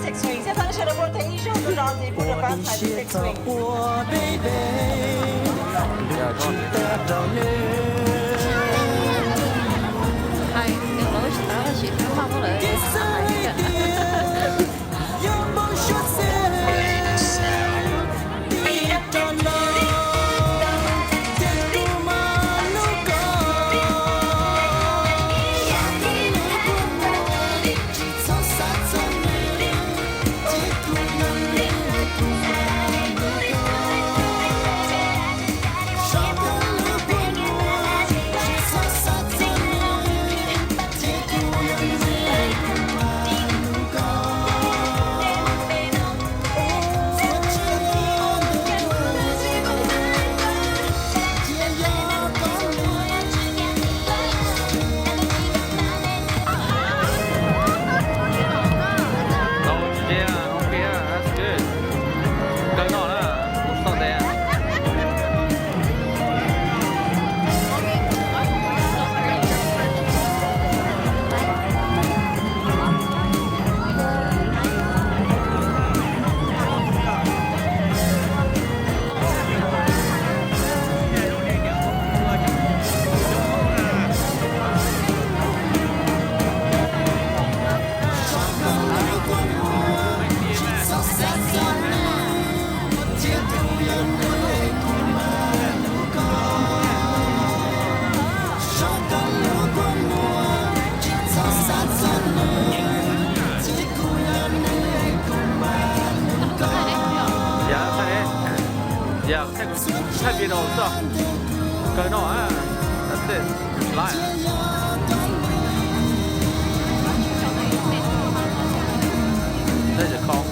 Six Wings. Ib txhia tau sawv daws ua teb ib zaug tus no ntxiv pub rau pab txhais six Wings. Tau tsis tseg, ok, that's good. Kawg no na, kuv txoj ntev. Yog, yog, thaij video xwb. Kawg no, that's it. Live. There's a call.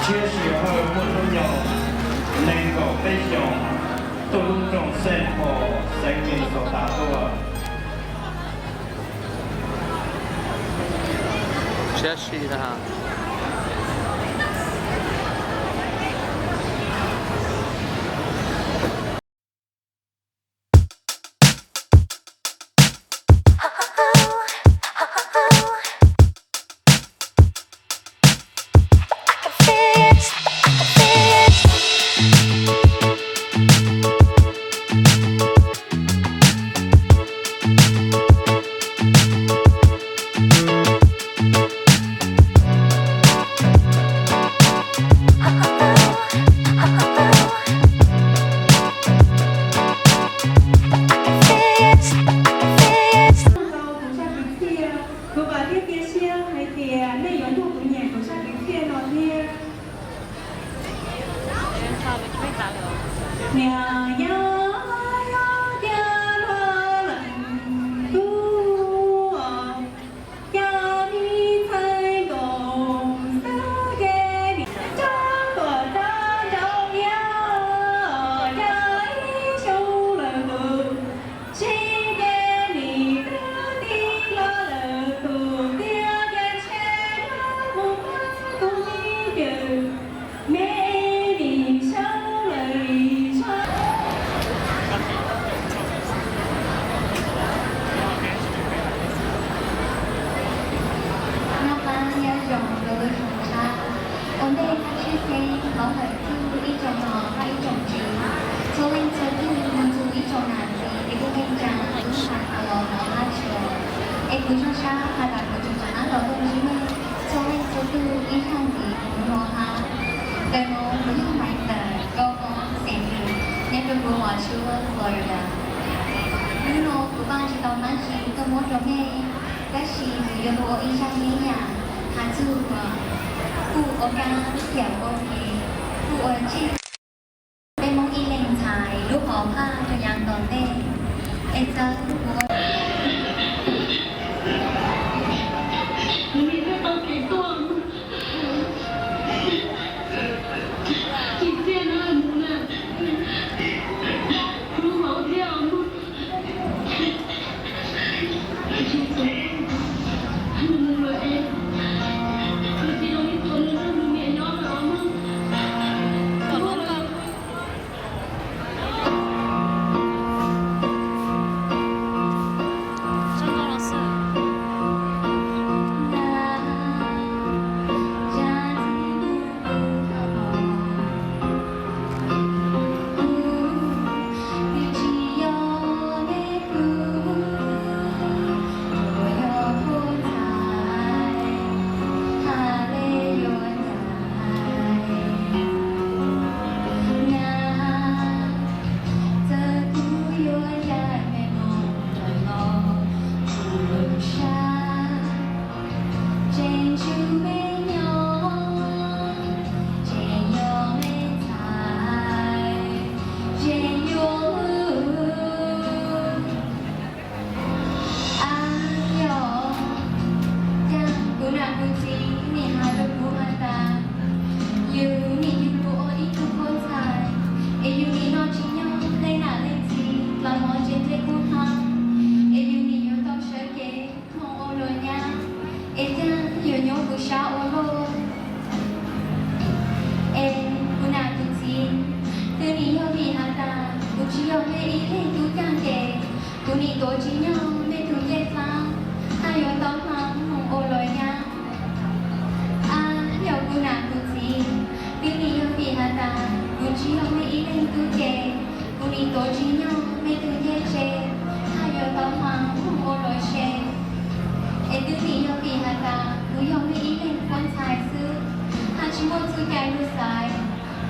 Tshiab sij hawm muaj hnub nyoog nees nkaum peb xyoos, tuaj lub nroog Saint Paul, xeev Minnesota tuaj. Tshiab sij hawm. Kuv vam thiab cia siab hais tias nej yuav nrog kuv nyeem kuv zaj kwv txhiaj no thiab. Niam yau tias luag leej tub, cas nim ntxhais nkaus xwb ces nim coj tuam txaj nraug iab, cas ib xyoo lawm tus tsis ces nim twb tig los lawm tus tiag, ces ntshe yuav mus muab tus me cawm me nim xyoo lawm li tso. Noj qab nyob zoo rau lub xyoo tshiab, ua ntej tshwj xeeb thov ntawm txuj ib Txog hab ib tsoom txiv, txhua leej txhua tug moog txug ib tsoom nam txiv kwv tij neej tsaa lub has tuas Moos Hab Tsuas, es kuv zoo sab has tas kuv tseem rov qaab los koom ntsib mej txhua leej txhua tug ib zaag ntxiv hnub no hab. Ntawm nuav kuv yog Maiv Tawm, koj Moob xeem Vwm, nyob rua huv Mos Tshua, Florida. Hnub no kuv vaaj tsi tau dlaab tsi tuaj muab rua mej, tab sis kuv yuav lug ua ib zag yeeb yam has txug kuv ua kaab yam ua ke, kuv ua tsij peb Moob ib leeg ntxhais lub hom phaj rua yaav tom ntej, es txawm kuv ua Ab yog, caag kuv nam kuv txiv nim has rua kuv has tas, yug nim yug lug ua ib tug phua ntxhais, es yug nim noj tsi nyob leej nam leej txiv dlawg mov tsev dlej kub hnab, es yug nim yuav tau sawv kev moog ua luas nyab, es caag yuav nyuaj kuv sab ua luaj. Es kuv nam kuv txiv, twb nim yog vim has tas kuv tsi yog mej ib leeg tub caag ces kuv nim tuav tsi nyob mej tug ncej dlaab, hab yuav tau hla moog ua luas nyab. Ab yog kuv nam kuv txiv, twb nim yog vim has tas kuv tsi yog mej ib leeg tub ces kuv nim tuav tsi nyob mej tug ncej tsev, hab yuav tau hla moog ua luas se. Es twb nim yog vim has tas kuv yog mej ib leeg phua ntxhais xwb, hab tsi muaj txuj cai lug xaiv,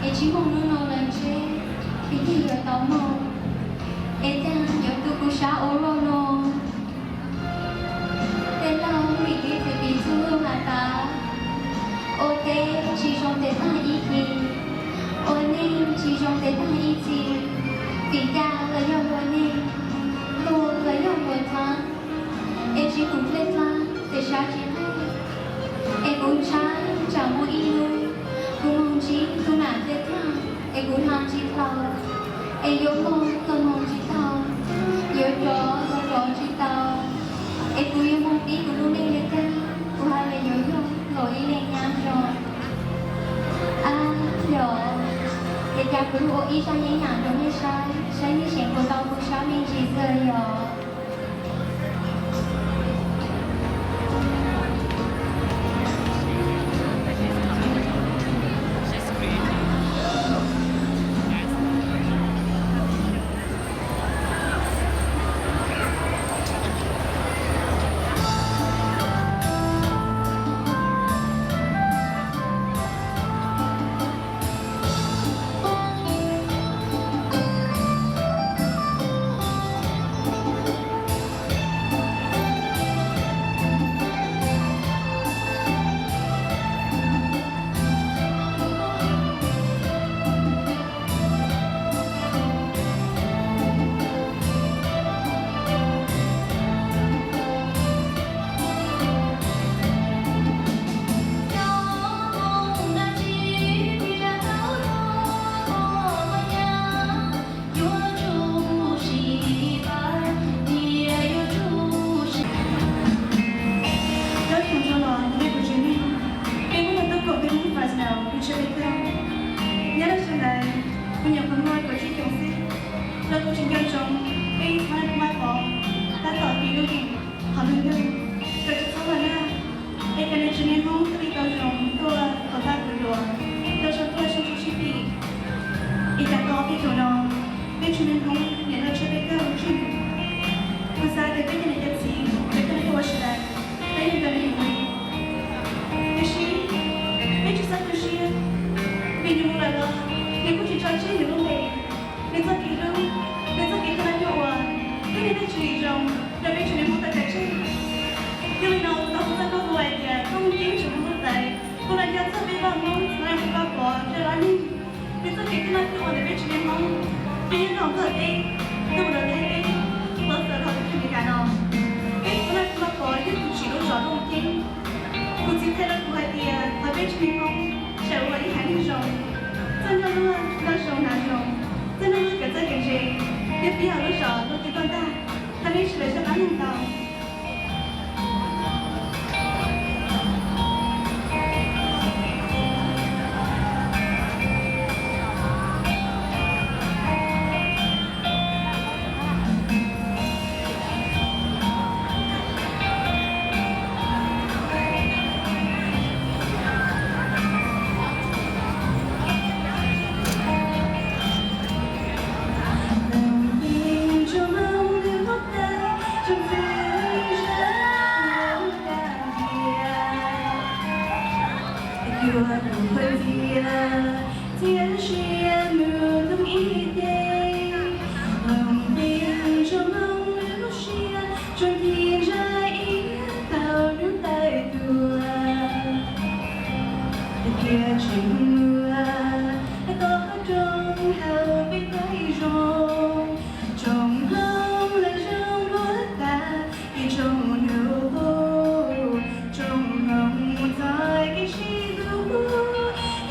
es tsi moog nub nua le ntseb, es yeej yuav tau moog, es caag yuav tu kuv sab ua luaj no. Tej laug lub lim tib txwv piv txuj lug has tas, ua teb tsi zoo tes taag ib kis, ua neej tsi zoo tes taag ib txhis. Vim cas los yog luas neeg, luas los yog luas dlaab, es tsi pum dlej dlaab tes sab tsi qeej. Es kuv ntshai tsam muaj ib nub kuv moog ntsib tug nam dlej dlaab es kuv hla tsi dlhau, es yuav moog los moog tsi tau, yuav rov los rov tsi tau, es kuv yuav moog pib kuv lub neej le caag, kuv has le yuav yog luas ib leeg nyab zoo. Ab yog, es cas kuv lug ua ib zag yeeb yam rua mej saib, saib mej xeem puas tau kuv sab me ntsis xwb yog. Nyob zoo ntsuag los nej kuv tsev neeg, peb muaj tug koom peb Hmoob Fresno kuj tshwj peb kawg. Nyob rau sawv ntawd, kuv nyuam qhuav muaj kaum tsib xyoos xwb, los kuv tseem nco ntsoov peb ib txhab Vaj Pov tab tom tiv lub yeem qhov nkeeg nkeeg, kawm tsis txhob los nag, es kawm nws tsev neeg Hmoob thiaj li tau zoo tuaj kom tag kuv yuav tau zoo tuaj sib txhua sib fim. Tsis li Hmoob niam no tshuaj peb kawg ntswg. Kuv xav tias peb cov niam cov txiv, peb cov neeg ua sawv daws, peb yeej nco nws heev li. Tiam sis peb tsis txhob tu siab, vim nws mus lawm los nws kuj tsis tso tseg nws lub npe, nws txoj kev hlub, nws txoj kev coj noj coj ua, thiab nws tej tswv yim zoo rau peb tsev neeg Hmoob tau txais tseg. Yog li no kuv tau hu txoj koob hmoov hais tias koob ceeb tshaj Hmoob lub txais, kuv los nco txog peb vaj Hmoob txhua leej txhua tus, txhua haiv neeg, nws txoj kev coj noj coj ua ntawm peb tsev neeg Hmoob, peb nyob rau Nplog teb, nyob rau Thaib teb, los txog rau teb chaws Amelikas no, peb txhua leej txhua tus yog tus tsim lub zos Looj Ceeb. Kuv txiv qhia rau kuv hais tias thov peb tsev neeg Hmoob sawv ua ib haiv neeg zoo, txawj noj luag noj zoo hnav zoo, txawj noj luag kawm txawj kawm ntse, thiab pib hauv lub zos Looj Ceeb tuaj ntag. Thov nej sawv daws soj qab mloog tau. Yuav mus qhov ntxias, txiav siab mus thoob ib teg, Looj Ceeb tsuas hmoov lub siab, tsuas nti ntsa ib tau hnub tawm tuaj. Tiag tiag tseem muaj toj roob hauv peb teb zoo, tsoom hmoob lawv zoo luaj tas, ib tsoom nyuj qus, tsoom hmoob mus txog kev sib hlub,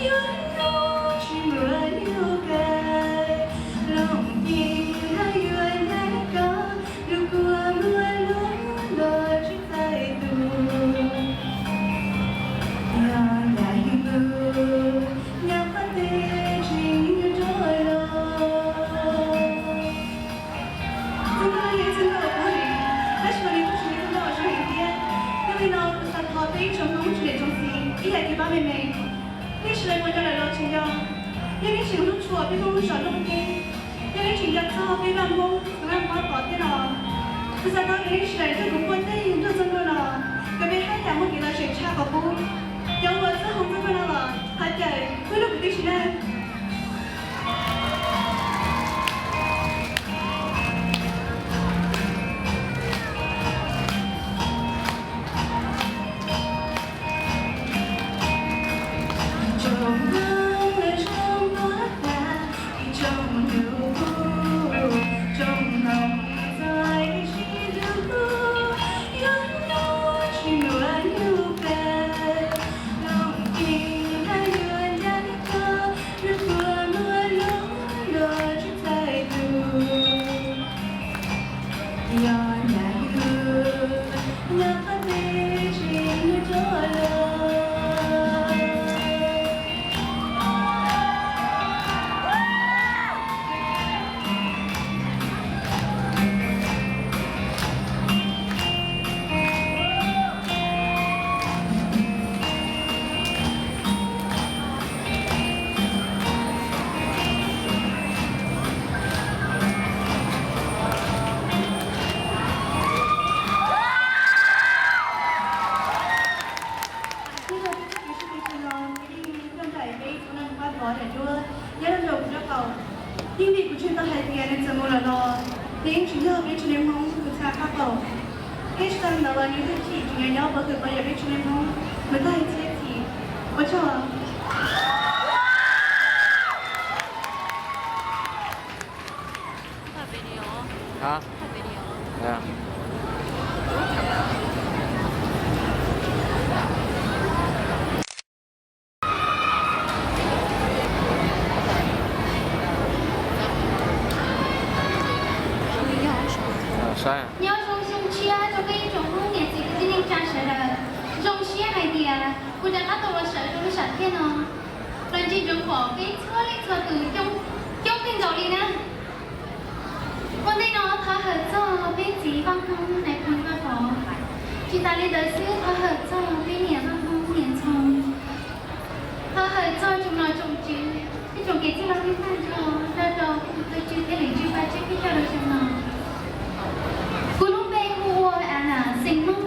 yuav hnub tsis muaj nyuj kawg, Looj Ceeb haj yuav ncaim koj, lub kua muag luaj los tsis txais tus. Yog ncaim mus nyob qhov twg tseem yuav rov los. Txij nkauj yog ib txij nkauj uas kub heev, tab sis mas nws kuj tseem yog ib txij nkauj uas zoo heev thiab. Yog li no kuv xav thov peb ib tsoom Hmoob tsoom niam tsoom txiv ib yam kev pab me me. Nej sawv daws uas nyob lawm los tseem nco, yog nej tseem hlub tshua peb Hmoob lub zos Looj Ceeb, yog nej tseem nco txog peb vaj Hmoob txhua leej txhua tus thiab no, kuv xav thov kom nej sawv daws nrog kuv quaj teb nrog txoj nkauj no, kom peb haj yam muaj kev lom zem tshaj qhov qub. Cov uas txawj hoo txoj nkauj no los thov caw wb nrog kuv tib si na. Tsoom hmoob lawv zoo luaj tas, ib tsoom nyuj qus, tsoom hmoob txhua tus sib hlub, yuav hnub tsis muaj nyuj kawg, Looj Ceeb haj yuav ncaim koj, lub kua muag luaj los tsis txais tus. Yog ncaim mus nyob qhov twg tseem yuav rov los. Nyob rau peb txoj kev sib hlub no, peb yeej nrog nraim peb txhua leej pab thov niam duab nyob rau nraum kuv nraub qaum. Yeej vim kuv tseem tau hais tias nws txawm mus lawm los nws yeej tseem yog peb tsev neeg Hmoob tus txha pab qaum. Thiab tsis tas li ntawd los nws twb tseem nyob nyob pov hwm pov yawm peb tsev neeg Hmoob mus tag txhiab txhis. Ua tsaug. Nyob zoo xyoo tshiab rau peb ib tsoom Hmoob niam txiv kwv tij neej tsa sawv daws. Zoo siab hais tias kuv rov qab tau los sawv rau lub sam thiaj no, los ntsia ntsoov pom peb txhua leej txhua tus coob kawg nkaus li na. Ua ntej no thov hawm txog peb txiv vaj Hmoob nais phoo Vaj Pov, tsis tas li ntawd xwb thov hawm txog peb niam vaj Hmoob niam Ntxhoo, thov hawm txog tsoom nom tsoom tswv, ib tsoom kev txwj laug tag nrho, nrog rau Tus tswv thiab leej twg pab tsev peb coj rau xyoo no? Kuv lub npe hu ua Anna, xeem Hmoob